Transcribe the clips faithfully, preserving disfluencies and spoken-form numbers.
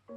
Ah,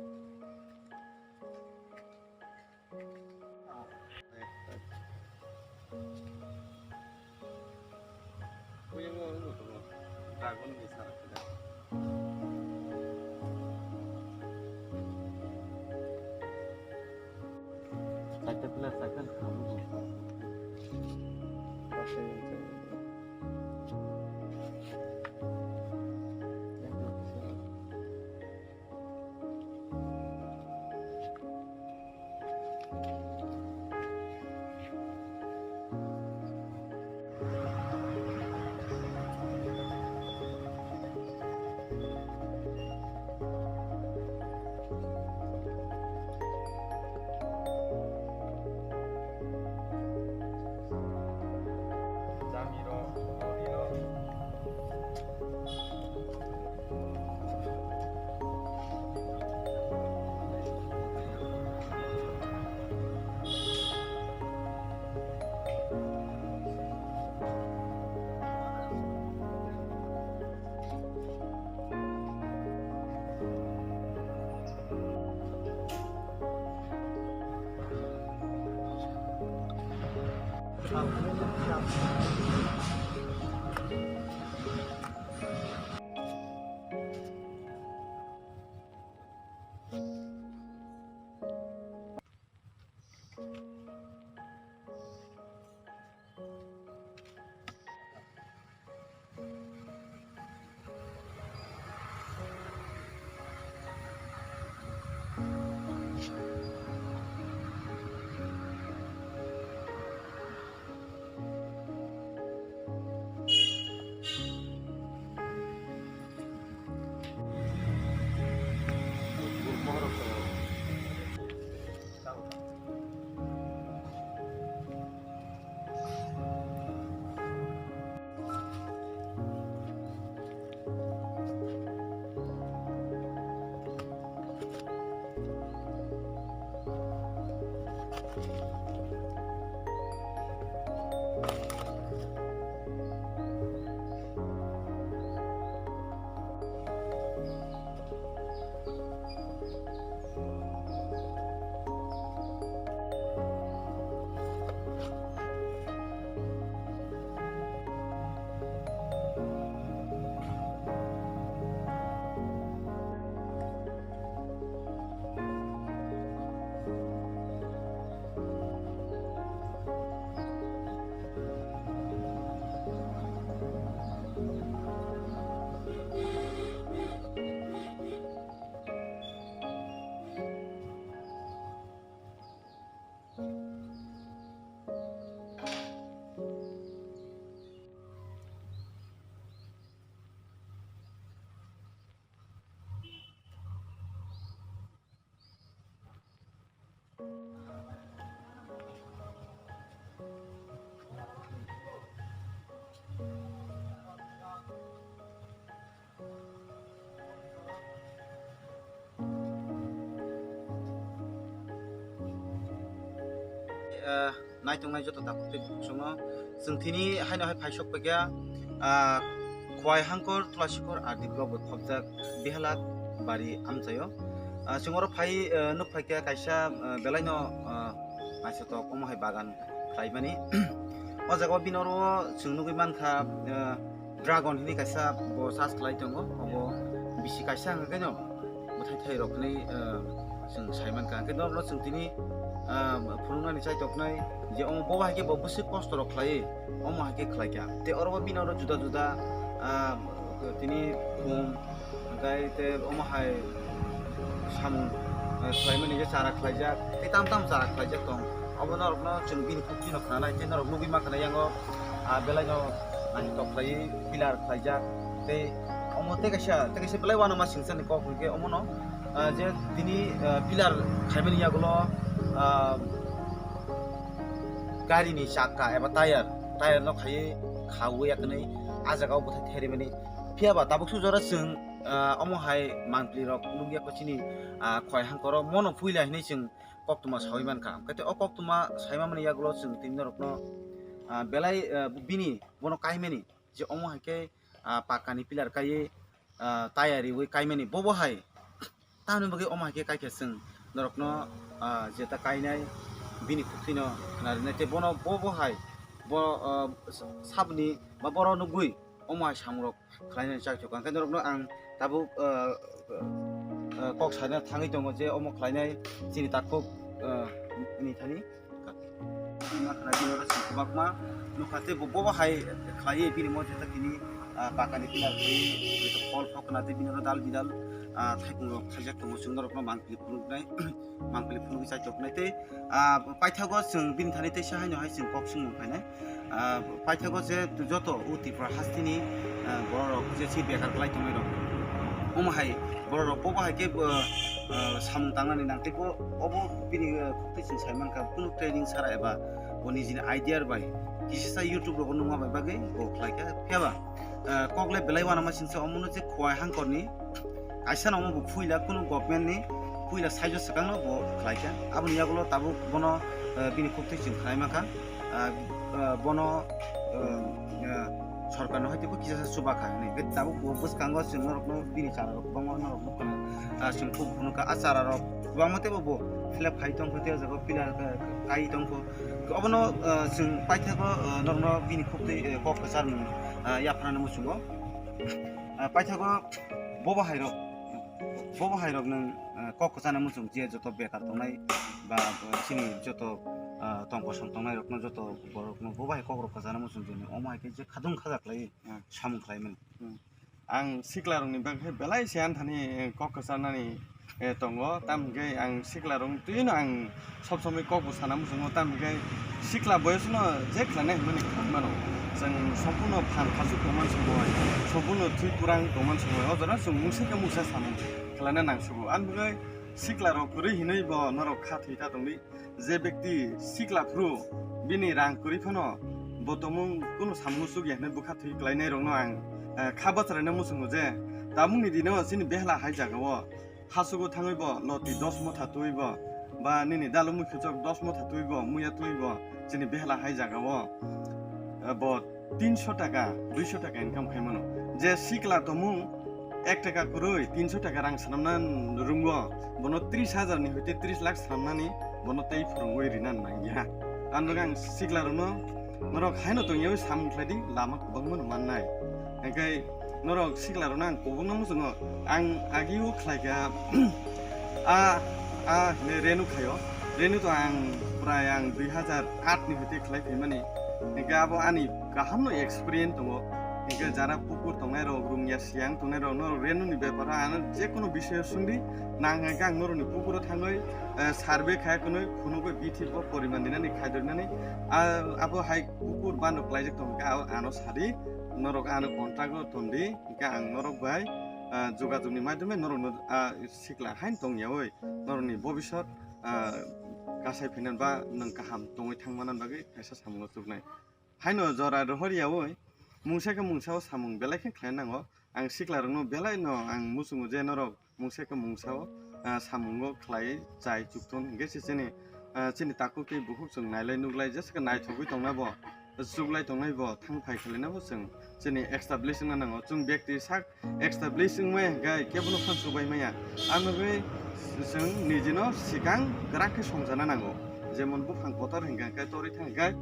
naitongnai joto takhuk tei bukhuk songno chwng tini haino hai phaisok paikha, ah, Khwai Hangkor Tulasikor R D block bai khopjak Bihalak bari amchaio. Ah, chwng oro phai, ah, nuk phaikha kaisa, ah, belaino, ah, naithotok omo hai bagan khlaimani. O jaga o bini oro chwng nugwi mankha, ah, dragon hwnwi kaisa bo charge khlai tongo, obo bisi kaisa hwnkhe no bwthai thai rok hwnwi, ah, chwng sai mankha. Hwnkhe norokno chwng tini, ah, phunuknani chaitoknai je omo bobo hai khe bo bwswk kosto rok khlaiwi omo hai khe khlaikha. Tei oro bo bini oro juda juda, ah, tini khum, hwnkhe tei omo hai samung, ah, khlaimani je chara khlaijak, tei tam tam chara khlaijak tong. Obo norokno chwng bini khuktino khnanai tei norok nugwi mankha na yango, ah, belaino naithotok khlaiwi pillar khlaijak. Tei omo tei kaisa, tei kaisa belai uanama singchani kok hwnkhe omono, ah, je tini, ah, pillar khaimani yagulo, ah, garini chakka eba tire, tire no khaiwi khawi yakni ah jaga o bwthai therimani. Phiya ba tabuk sujora chwng, ah, omo hai mantri rok nukya kho chini, ah, Khwai Hangkoro mono puila hinwi chwng koktwma sawi mankha. Hwnkhe tei o koktwma saimani yagulo chwng tini norokno, ah, belai, ah, bini bono kaimani je omo hai khe, ah, pakani pillar kaiwi, ah, tire riwi kaimani bobo hai Tamoni bagwi omo hai khe kaikha chwng norokno, ah, jeta kainai bini khuktwino khwnarinai tei bono bo bo hai bo, ah, sabni ba boro nugwi omo hai samungrok khlainani chai tongo. Hwnkhe norokno ang tabuk, ah, ah, kok sana thangwi tongo je omo khlainai chini takhuk, ah, ni thani. Khwna bini oro chwng kwbangma nukha tei bo, bo hai khlaiwi bini mo jeta tini, ah, pakani pillar khlaiwi jeta khol khok khwna tei bini oro dal bidal, ah, thaipung rok khaijak tongo chwng norokno mangpili phunuknai, mangpili phunugwi chai toknai tei, ah, paithago chwng bini thani teisa haino hai chwng kok swngmung khainai. Ah, paithago je joto o Tripura hasteni, ah, borok je si bekar khlai tongnai rok. Omo hai borok rok bo hai khe, ah, ah, samung tangnani nang tei bo obo bini, ah, khuktwi chwng sai mankha kunu training sara eba bo nijini idea bai kisisa YouTube rogo nungma bai bagwi bo khlai kha. Phiya ba, ah, kok le belai uanama singsa omono je Khowai hangkorni kaisa no omo bo phuila kunu government ni phuila saijo swkang no bo khlai kha. Aboni yagulo tabuk bono, ah, bini khuktwi chwng khlai mankha. Ah, ah, bono, ah, ah, sorkarno hai teibo kisa sa chuba kha hinwi. Hwnkhe tabuk bo bwskango chwng norokno bini chara rok kwbangma norok nukha. Ah, chwng khuk phunukha, ah, chara rok kwbangma teibo bo select khai tongkho, tei o jaga o pillar, ah, kai tongkho. Obono, ah, chwng paithago, ah, norokno bini khuktwi, eh, kok kwcharmung, ah, yapharnani muchungo. Ah, paithago bobo hai rok, bobo hai rok nwng, ah, kok kwchana muchung je joto bekar tongnai ba, ah, chini joto, ah, tong kosong tongnai rokno joto borokno bobo hai kok rok kwchana muchung je omo hai khe je khadung khajak lai Hmm. samung khlai mani. Hmm. Ang sikla rokni bagwi belai se anthani, eh, kok kwchanani, eh, tongo, tamo hwnkhe ang sikla rok twi no ang sob somoi kok bo sana muchungo, tamo hwnkhe sikla boyos no je khlainai hinmani khlai mano. Chwng sompurno phan khasuk tongmani somoi, sompurno thwi kurang tongmani somoi, o jora chwng mungsa khe mungsa samung khlaina nangsugo. Ani bagwi sikla rok kwrwi hinwi bo norok kha thwi ta tongdi. Je bekti sikla phuru bini rang kwrwi phano bo tongmung kunu samung chukya hinwi bwkha thwi klainai rokno ang, eh, kha bacharaina muchungo je tabukni dino chini behla hai jagao Hasugo thangwi bo loti dos motha twiwi bo, ba nini dalu mui khuchok dos motha twiwi bo, muya twiwi bo, chini behla hai jaga o, eh, bo tinso taka, duiso taka income khai mano. Je sikla tomung ek taka kwrwi tinso taka rang swnamna rwngo, bono tris hajar ni hoite tris lakh swnamnani bono tei phwrwngwi rina nangya. Ang sikla rokno Norok haino tongyawi samung khlai di, lama kwbangma no mannai. Hingkhe norok sikla rokno ang kwbangma muchungo. Ang agi o khlai kha, a, a hinwi Renu khaio. Renu to ang prai ang dui hajar aat ni hoite khlai phaimani. Hingkhe abo ani kaham no experience tongo. Hingkhe jara pukur tongnai rok, rungya siyang tongnai rok, norok Renu ni bepar o ano jekono bisoyo swngdi, nang hingkhe ang norok ni pukur o thangwi, eh, survey khai khwnwi khunugwi bithi bo poriman dinani khaidornani. A, abo hai Kukur bano klaijak tong kha, ano sadi, norok ano contact o tondi, hingkhe ang norok bai, ah, jogajog ni maidome norok no, ah, sikla hain tong yawi, norok ni bobisot, ah, kasai phinan ba nwng kaham tongwi thang manan bagwi kaisa samung o chuknai. Haino jora rohor yawi, mungsa khe mungsa o samung belai khe khlai nango. Ang sikla rokno belai no ang muchungo je norok mungsa khe mungsa o, ah, samungo khlai chai chukthun hingkhe se chini, ah, chini takhuk tei bukhuk chwng nailai nuklai jesa khe naithogwi tongna bo, chuklai tongnai bo, thang phai khlaina bo chwng chini establish wngna nango. Chwng bekti sak establish wngmaya hingkhe kebono phan chubai maya. Ang bagwi chwng nijino sikang kwrak khe songchana nango. Jemon buphang kotor hingkha hingkhe torwi thang hingkhe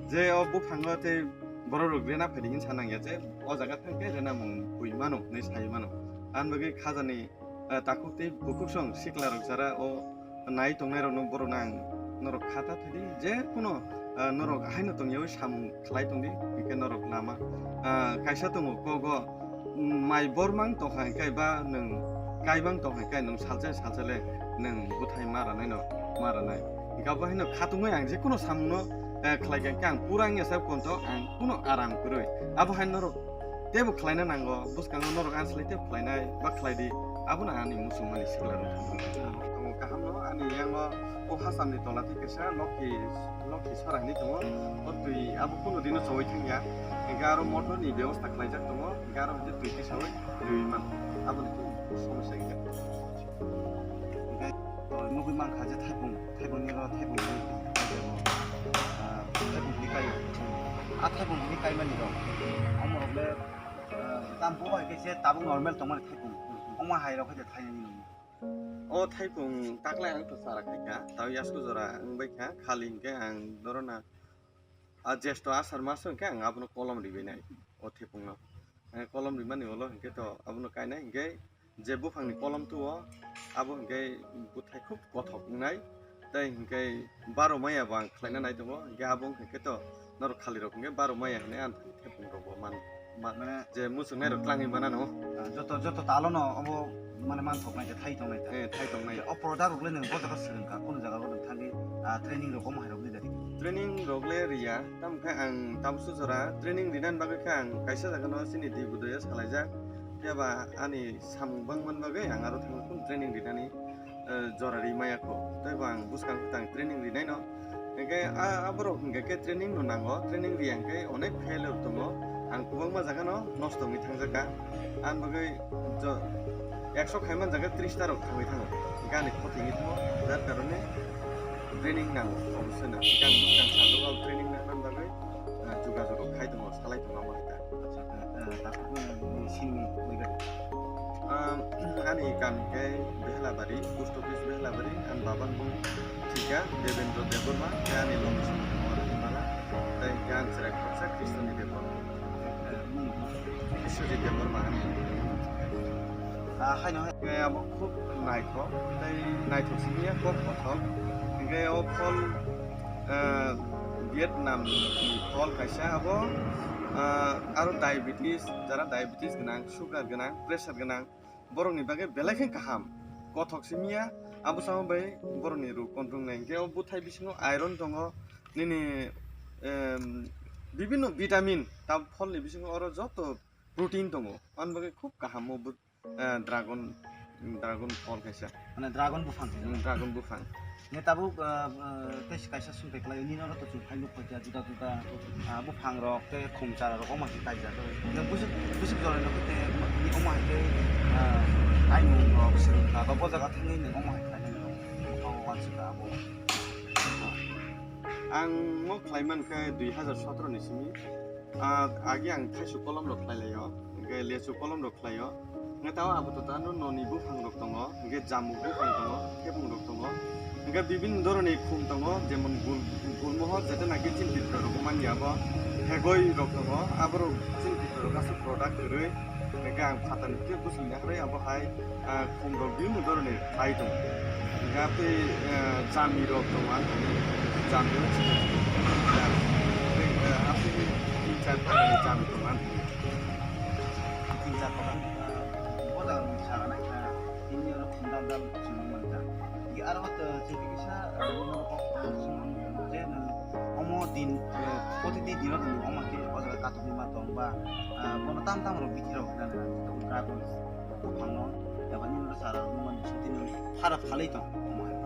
je o buphango tei borok rok rena phaidi hinwi sa nangya je o jaga thang khe rena mung bui mano hinwi sai mano. Ang bagwi khajani, eh, takhuk tei bukhuk song sikla rok jara o nai tongnai rokno borokno ang norok kha ta thidi je kuno, eh, norok haino tongyawi samung khlai tongdi hingkhe norok lama, eh, kaisa tongo kogo, mm, mai bormang tongkha hingkhe ba nwng kaibang tongkha hingkhe nwng salsa salsa le nwng bwthai ma ranai no ma ranai hingkhe abo haino khatungwi ang je kuno samung no, eh, khlai kha hingkhe ang pura wngya sa konto ang kuno aram kwrwi abo haino norok Teibo khlaina nango, bwskango norok ani slai teibo khlainai ba khlai di, abono ani muchungmani sikla rok. Tongo kaham no, ani yango o hasamni tola thik kisa Lokhi, Lokhi sora hinwi tongo. O twi abo kunu dino chowui thangya. Hingkhe aro motor ni bebosta khlaijak tongo, hingkhe aro hwnkhe twi tisaui twi man. Aboni kunu somosya wngya. Hingkhe nugwi mankha je thaipung, thaipung ni oro thaipung ni, ah, thaipung ni kai, ah, thaipung ni kai mani rok. Omo rok le, ah, tam bo hai khe se tabuk normal tong mani thaipung. Omo hai rok khe thainani nung. O thaipung taklai ang to chara khaikha, tao yasku jora wngbaikha, khali hinkhe ang norona a jesto asar mas hinkhe ang abono kolom ribainai o thaipungno. Eh, kolom rimani ulo hinkhe to abono kainai hinkhe je buphangni kolom tuo, abo hinkhe bwthai khub kothok wngnai. Tei hinkhe baro maya bo ang khlaina nai tongo, hinkhe abo hinkhe to norok khali rok hinkhe baro maya hinwi ang thepung rok bo man, man, mane je muchungnai rok tlangwi manano. Ah, joto, joto talo no obo mane man thok nai, thai tong nai. Eh, thai tong nai. O product rok le nwng bo jaga swrwng kha, kunu jaga bo nwng thangwi, ah, training rok omo hai rok ni dari? Training rok le riya, tamo khe ang tamsu jora training rinani bagwi khe ang kaisa jaga no chini di budaya salaijak. Phiya ba ani samung bangmani bagwi ang aro thangwi kunu training rinani eh, jora ri maya kho. Tei bo ang bwskang khe ang training rinai no. Hinkhe a, aborok hinkhe khe training no nango, training riya hinkhe onek failure tongo. Ang kwbangma jaga no nosto wngwi thangjak kha. Ang bagwi jo-, ekso khaiman jaga tris ta rok thangwi thango. Hinkhe ani khothingwi thango. Jar karone training nango, obosoi no. Hinkhe ang bwskang sajwk o training nangmani bagwi, eh, jogajog rok khai tongo, salai tongo amo hai ta. Acha, eh, takhuk nini simi oi bai? Um, ani kam khe Behlabari, post office Behlabari, ani baban bung thika Devendra Debbarma, khe ani logi simi Mala, tei khe ang chwrai khoroksa Krishna ni Debbarma. Eh, mung? Biswajit Debbarma ani. Ah, haino hai. Khe abo khub naithok, tei naithok simi ya kok kothok. Hinkhe o phol, eh, Vietnam ni phol kaisa abo, eh, aro diabetes, jara diabetes gwnang, sugar gwnang, pressure gwnang, borokni bagwi belai khe kaham. Kothok simi ya, abo samo bai borokni rok kontrong nai. Hinkhe o bwthai bisingo iron tongo, nini, em, bibinno vitamin, tam pholni bisingo oro joto protein tongo. Ani bagwi khub kaham o bw-, eh, dragon, dragon phol kaisa. Mane dragon buphang. Hmm, dragon buphang. Ne tabuk, ah, ah, tei kaisa sumpai khlai, nini oro to chwng phai nuk paikha, juda juda, ah, buphang rok tei khum chara rok omo hai kaijak. Nwng bwswk, bwswk jora no tei omo hai tei, ah, kaimung rok swrwng kha, ba bo jaga thangwi nwng omo hai khlainai rok, bo uansukha abo. Ang mo khlai man kha dui hazar sotro ni simi. Ah, agi ang thaisu kolom rok khlai laio, hingke lesu kolom rok khlaio. Hingke tao abo to tano noni buphang rok tongo, hingke jamuk buphang tongo, kebung rok tongo. Hingke bibin doroni khum tongo, jemon gul, gulmohor jete naki chin Tripura rok manya abo, hegoi rok tongo, aborok chin Tripura rok aswk product kwrwi. Hingke ang phatar ni khe bwswk ni hai abo hai, ah, khum rok bibinno dhoroner khlai tongo. Hingke tei, ah, jami rok tongo ang thani, jami rok chikon chikon. Tei, ah, aswk tin char phatar ni jami tongo ang thani. Tin char phatar, ah, bo jaga ni saga nai kha, tini oro khum dal dal chwng nang man kha. Hingke aro, ah, chwng kisa, ah, je nwng Omo din, eh, protiti dino din omo hai khe o jaga katukni ma tong ba, ah, bono tam tam rok bithi rok hinani ang tongo dragon buphang no, eba nini oro chara rok nungmani bising tini pharap phalwi tong omo hai.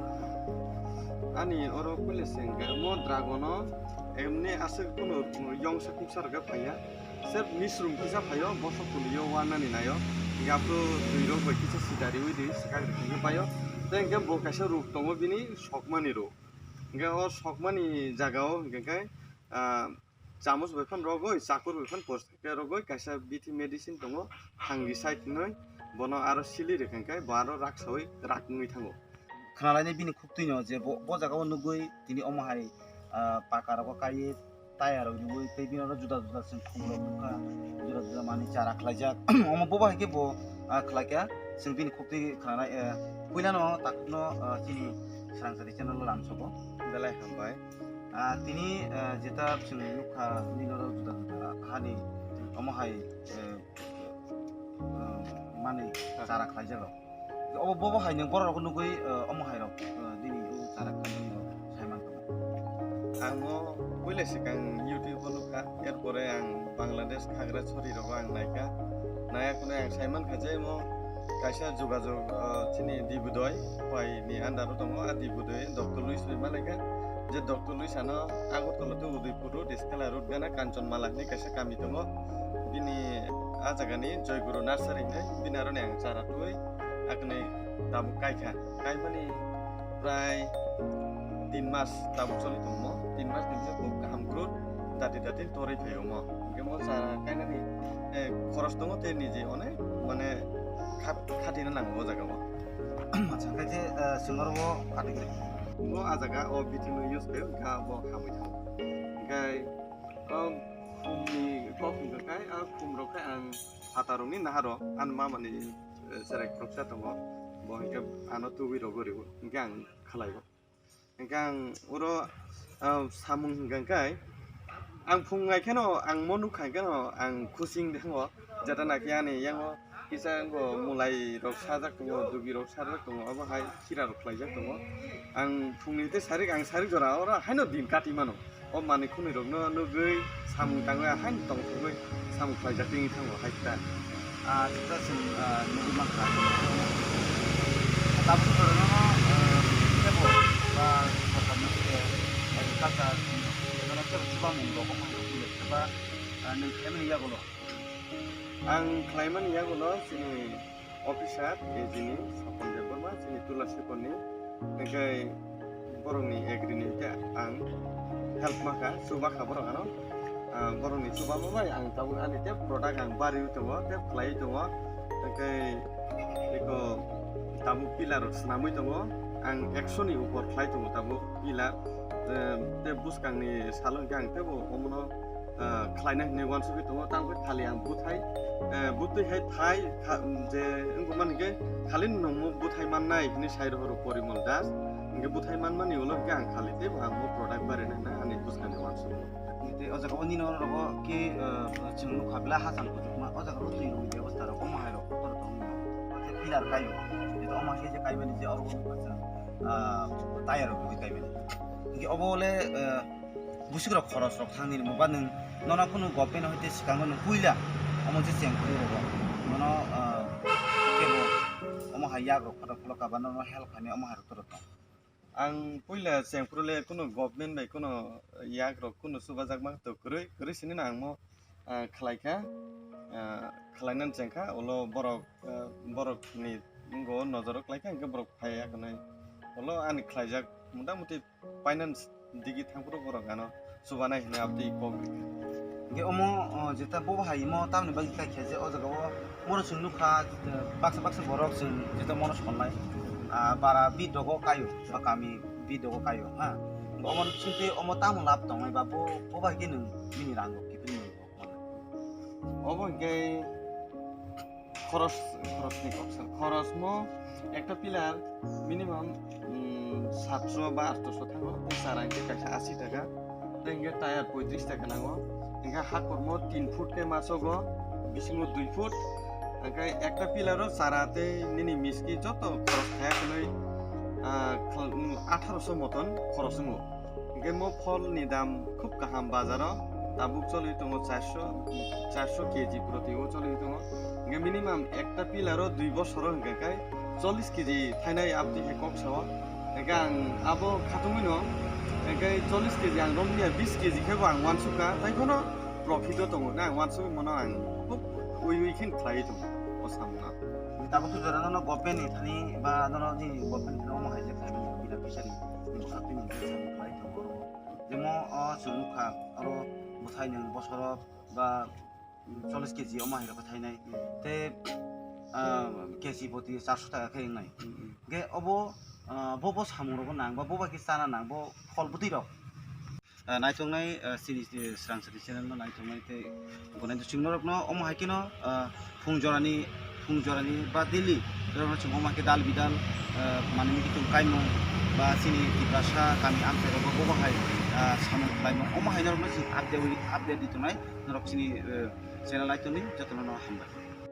Ani oro puila se hwnkhe omo dragon no emni aswk kunu yongsa kuksa rok khe phaiya, sep misrung kisa phaio, bosok kunu yo wanani naio, hingkhe aphuru twi rok bai kisa sida riwi di swkang rok hingkhe paio, tei hingkhe bo kaisa ruk tongo bini sokmani ruk. Hingke o sokmani jaga o hingke khe, ah, chamus bai phano rogoi, chakur bai phano porsa khe rogoi, kaisa bithi medicine tongo, hangi side hinoi, bono aro sili rikha khe bo aro rak saui rak wngwi thango. Khwnalainai bini khuktwino je bo, bo jaga o nugui tini omo hai, ah, paka rogo kaiye taya rok riui tei bini oro juda juda chwng khum rok nukha, juda juda manwi chara khlaijak. Omo bobo hai khe bo, ah, khlaikha, chwng bini khuktwi khwnanai, eh, puilano takhukno, ah, chini swrangchari channel o lamsogo. Belai hambai. Ah, tini, ah, jeta chwng nukha, nini oro juda juda hani omo hai, eh, ah, manwi chara khlaijak rok. Obo bobo hai nwng borok rok nugui, eh, omo hai rok, eh, nini o chara khlaijak rok sai mankha. Ang o puila swkang YouTube o nukha, er pore ang Bangladesh, Khagrachari rogo ang naikha. Naiya khwnwi ang sai mankha je omo kaisa jogajog, ah, chini Dibudoi bai ni under o tongo, a Dibudoi Doctor Luis bai malaikha. Je Doctor Luis ano Agartala tei Udaipur road, Skala road gana Kanchanmala hinwi kaisa kami tongo. Bini a jagani Joyguru Nursery hinwi bini aroni ang chara twi akni tabuk kaikha. Kaimani prai tin mas tabuk choli tongmo, tin mas ni bising khub kaham growth, dati dati torwi phaio mo. Hingke mo chara kainani, eh, khoros tongo tei niji onek mane khat-, khatina nango o jaga o. Acha, khe je, eh, chwng oro o katigri. Bo a jaga o bithi no use khe ga bo hamwi thango. Hingkhe o khumni kok hingkha khe a khum rok khe ang phatarokni naharo ani mamani, eh, cherai khoroksa tongo. Bo hingkhe ano tubui rogo rigo. Hingkhe ang khlaio. Hingkhe ang oro, ah, samung hingkha khe ang phung nai kheno ang mo nukha kheno ang khusing thango. Jeta naki ani yango kisa wngkha mulai rok sajak tongo, dubi rok sajak tongo, obo hai khira rok khlaijak tongo. Ang phungni tei sarik, ang sarik jora oro haino din kati mano. O manwi khwnwi rokno nugwi samung tangwi haino tongthogwi samung khlaijak tongwi thango hai ta. Ah, jesa chwng, ah, nugwi mankha. Tabuk jora no, ah, tebo ba sorkar no se agriculture, tebo no tebo chuba mung rok ma ba, ah, nwng khe mani yagulo. Ang khlaimani yagulo chini officer A G ni Sapon Debbarma, chini Tulasiporni, hingkhe borokni agri ni hingkhe ang help makha, chubakha borok ano. Ah, borokni chubama bai ang tabuk ani tei product ang bariwi tongo, tei khlaiwi tongo. Hingkhe eko tabuk pillar rok swnamwi tongo, ang ekso ni upor khlai tongo tabuk pillar. Eh, tei bwskangni salo hingkhe ang teibo omono ah, khlaina hinwi uansugwi tongo, tamo khe khali ang bwthai, eh, bwtwi hai thai, kha-, je wngmani hwnkhe khali nwngmo bwthai mannai hinwi sai rw phuru Porimol Das, hwnkhe bwthai manmani ulo hwnkhe ang khali teibo ang bo product barina hwnwi ani bwskangni uansukmung. Tei o jaga o nini oro rogo khe, eh, chwng nukha bela hachal kuchukma, o jaga o twi rwni bebosta rok omo hai rok kotor tong nini. Tei pillar kaio, tei omo hai khe je kaimani je oro, ah, tire rok rwgwi kaimani. Hwnkhe obo le, eh, Bwswk rok khoros rok thang nini ba nwng nono kunu government hoite swkango nwng puila omo je cheng phuru rogo nono, ah, kebo omo hai yak rok photo phola kaba nono help khainai omo hai rok toro tong. Ang puila cheng phuru le kunu government bai kunu yak rok kunu chubajak ma to kwrwi kwrwi sini no ang mo, ah, khlai kha, ah, khlai nani cheng kha ulo borok, ah, borok ni wngwi nojoro klai kha hwnkhe borok phai ya hwnwi ulo ani khlaijak mota moti finance digi thangphuru borok ano chubanai hinwi abtwi kok rikha. Hingke omo, o, jeta bo hai imo tamni bagwi kaikhya je o jaga o moro chwng nukha, eh, baksa baksa borok chwng jeta moro sonnai, ah, bara bit rogo kaio ba kami bit rogo kaio ha. Omo chwngte omo tamo lab tongnai ba bo, bo bai khe nwng bini rang rok kiphilwi nwng rok mano. Obo hingke Khoros, khorosni kok sal. Khorosmo ekta pillar minimum, mm, satso ba atso thango, tei chara hingke kaisa asi taka, tei hingke tayar poitris taka nango. Hingke hakormo tin foot khe masogo, bisingo dui foot, hingke ekta pillar o chara tei nini miski joto khoros khaya hwnwi, ah, khal-, mm, atharoso moton khoros wngo. Hingke mo pholni dam khub kaham bazaro, tabuk choli tongo charso, charso K G proti o choli tongo. Hingke minimum ekta pillar o dui bosoro hingke kai chollish K G thainai aboni hai kok sao. Hingke ang abo khatungwi no, hingke chollish K G ang romliya, bish K G khe bo ang uansukha, tai phano profit o tongo na, ang uansugwi mano ang khub ui ui khe khlaiwi tongo o samung no. Tabuk to jora nono government ni thani ba nono ni government ni thani omo hai je khlai mano, bina fishery ni bwkha twi ni je samung khlai tongo oro. Jemo, o, chwng nukha, oro bwthai nwng bosoro ba chollish K G omo hai rok thainai. Tei, ah, K G boti charso taka khe wngnai. Hingke obo, ah, bo, bo samung rogo nang ba bo bai khe chana nang, bo phol bwtwi rok. Ah, naitongnai, ah, chini, eh, Srangsati channel no naitongnai tei gonai chwng norokno omo hai kheno, ah, phung jorani, phung jorani ba daily norokno chwng omo hai khe dal bidal, ah, manwi mui tong kaimung ba chini Tiprasa kami amchai rogo bo bo hai, ah, samung khlaimung omo hai norokno chwng update, update di tongnai norok chini, eh, channel naitoni jotono no hambai.